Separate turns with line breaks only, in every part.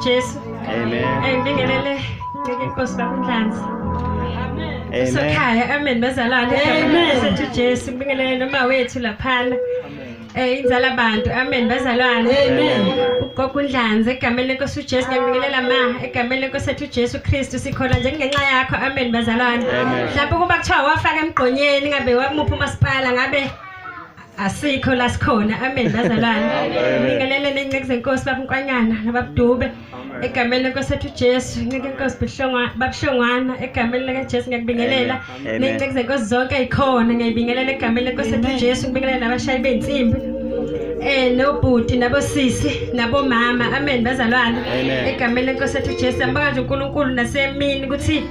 uJesu.
Amen.
Ngibingelele ngeke inkosi baba uNhlanzi.
Amen.
Sokhaya, amen bazalwane.
Amen.
Sethu Jesu, ngibingelele noma wethu laphana. Inzala bantu, amen bazalwane.
Amen.
Ugogo uNhlanzi egameni lenkosi uJesu ngiyabingelela ma egameni lenkosi ethu uJesu Kristu sikhona nje ngenxa yakho, amen bazalwane.
Amen.
Mhlawumbe kuba kuthiwa wafaka emgqonyeni ngabe wakumupha umasipala ngabe asikho la sikhona, amen bazalwane. Ngibingelele nenceke zenkosi baba Nkwanyana nababudube egameni lenkosi ethu uJesu, inceke enkosi Buhlongwa babuhlongwana egameni likaJesu ngiyakubingelela.
Amen.
Ney'nceke zenkosi zonke ey'khona ngiyayibingelela egameni lenkosi ethu uJesu, ngibingelela nabashayi bey'nsimbi nobhuti nabosisi nabomama, amen bazalwane.
Amen.
Egameni lenkosi ethu uJesu siyambonga nje uNkulunkulu nasemini ukuthi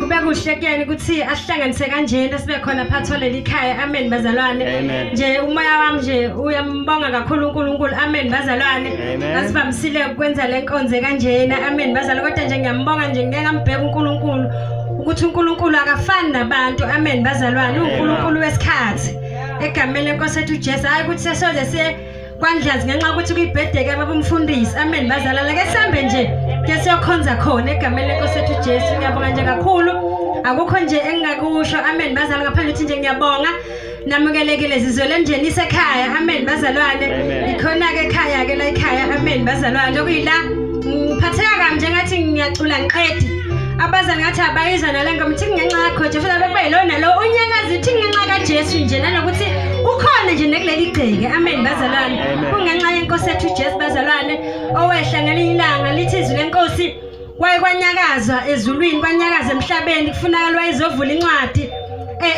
kube kuhle kuyena ukuthi asihlanganise kanjena sibe khona phakathi kwaleli khaya, amen bazalwane.
Amen.
Nje umoya wami nje uyambonga kakhulu uNkulunkulu, amen bazalwane.
Amen.
Asivamisile ukwenza le nkonzo kanjena, amen bazalwane, kodwa nje ngiyambonga nje ngeke ngambheka uNkulunkulu ukuthi uNkulunkulu akafani nabantu, amen bazalwane. UNkulunkulu wesikhathi egameni lenkosi ethu uJesu, hayi ukuthi sesoze siye kwaNdlazi ngenxa yokuthi kuyibhedeke baba umfundisi, amen bazalwane. Ke sihambe nje ke siyokhonza khona egameni lenkosi ethu uJesu. Ngiyabonga nje kakhulu, akukho nje engingakusho, amen bazalwane, ngaphandle ukuthi nje ngiyabonga. Namukelekile zizwele nje nisekhaya, amen bazalwane.
Amen.
Ikhona-ke ekhaya ke la ekhaya, amen bazalwane. Okuyila ngiphatheka kabi nje ngathi ngiyacula ngiqedi abazali ngathi abayizwa nale ngoma thi ngenxa yakho nje futhi bekube yilo nalo unyakazi thi ngenxa kaJesu nje nanokuthi ukhona nje nekuleli gceke, amen bazalwane.
Amen.
Kungenxa yenkosi ethu uJesu bazalwane owehla ngelinye ilanga lithi izwi lenkosi kwaye kwanyakazwa ezulwini kwanyakaza emhlabeni kufunakala wayezovula incwadi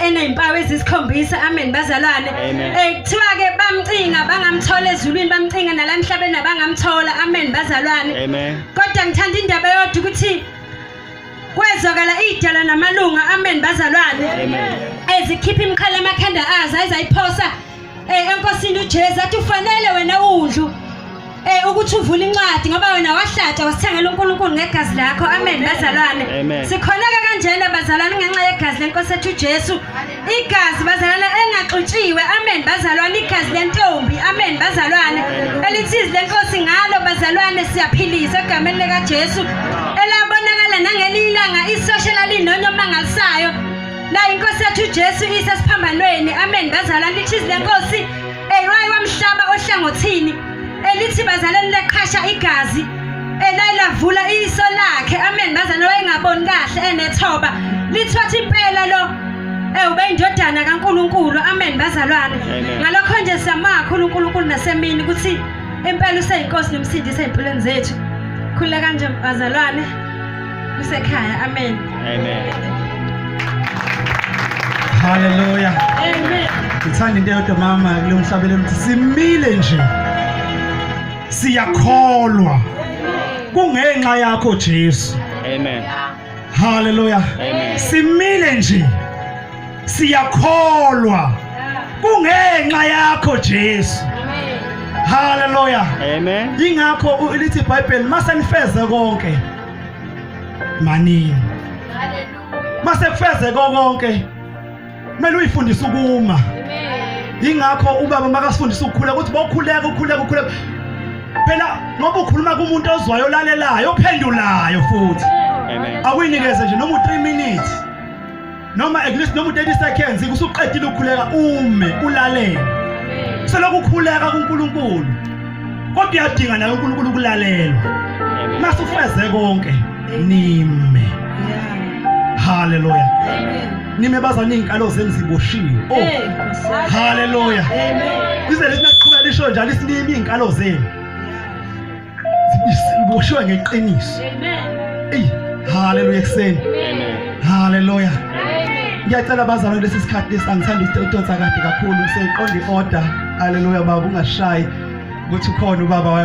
enezimpawu ezisikhombisa, amen bazalwane.
Amen.
Kuthiwa ke bamcinga bangamthola ezulwini, bamcinga nala emhlabeni abangamthola, amen bazalwane.
Amen.
Kodwa ngithanda indaba eyodwa ukuthi kwezwakala idala namalunga, amen bazalwane,
Amen.
ezikhipha imikhala emakhanda azo ayizayiphosa enkosini uJesu athi ufanele wena undlu ukuthi uvule incwadi ngoba wena wahlatsha wasithengela uNkulunkulu ngegazi lakho, amen bazalwane.
Amen.
Sikhoneka kanjena bazalwane ngenxa yegazi lenkosi ethu uJesu, igazi bazalwane engaxutshiwe, amen bazalwane, igazi lentombi, amen bazalwane, elithi izwi lenkosi ngalo bazalwane siyaphilisa egameni likaJesu, elabonakala nangelinye ilanga isosha lalinonya omangalisayo la inkosi yethu uJesu isesiphambanweni, amen bazalwane. Lithi izwi lenkosi waye wamhlaba ohlangothini elithi bazalwane leqhasha igazi elayilavula iso lakhe, amen bazalwane, wayengaboni kahle enethoba, lithiwathi impela lo ube indodana kaNkulunkulu, amen bazalwane.
Amen.
Ngalokho nje siyama kakhulu uNkulunkulu nasemini ukuthi impela useyinkosi nomsindisi ey'mpilweni zethu. Khululeka nje bazalwane, kusekhaya, amen.
Amen.
Hallelujah.
Amen.
Ngithanda into eyodwa mama kulo mhlabelelo ukuthi simile nje. Siyakholwa. Kungenxa yakho Jesu.
Amen.
Hallelujah.
Amen.
Simile nje. Siyakholwa. Kungenxa yakho Jesu. Hallelujah.
Amen.
Ingakho lithi iBhayibheli mase nifeze konke manini. Mase kufeze konke kumele uyifundise ukuma. Ingakho ubaba makasifundisa ukukhuleka ukuthi bokhuleka ukhuleka ukhuleka. Phela ngoba ukhuluma kumuntu ozwayo olalelayo ophendulayo futhi.
Amen.
Akuyinikeze nje noma u3 minutes. Noma at least noma u30 seconds usuqedile ukukhuleka ume ulalele. Selokhu ukhuleka kuNkulunkulu. Kodwa uyadinga naye uNkulunkulu ukulalelwa.
Amen.
Mase ufeze konke nime. Hallelujah. Nime bazana izinkalo zenu ziboshiwe. Oh. Hallelujah. Lize lithi naqhubeka lisho njalo isinimi izinkalo zenu. Ziboshiwe ngeqiniso. Ey, hallelujah ekseni.
Amen.
Hallelujah. Ngiyacela bazalwane lesi sikhathi lesi angithandi ukudonsa kade kakhulu sengiqonda iorder. Hallelujah baba ungashayi ukuthi ukhona ubaba.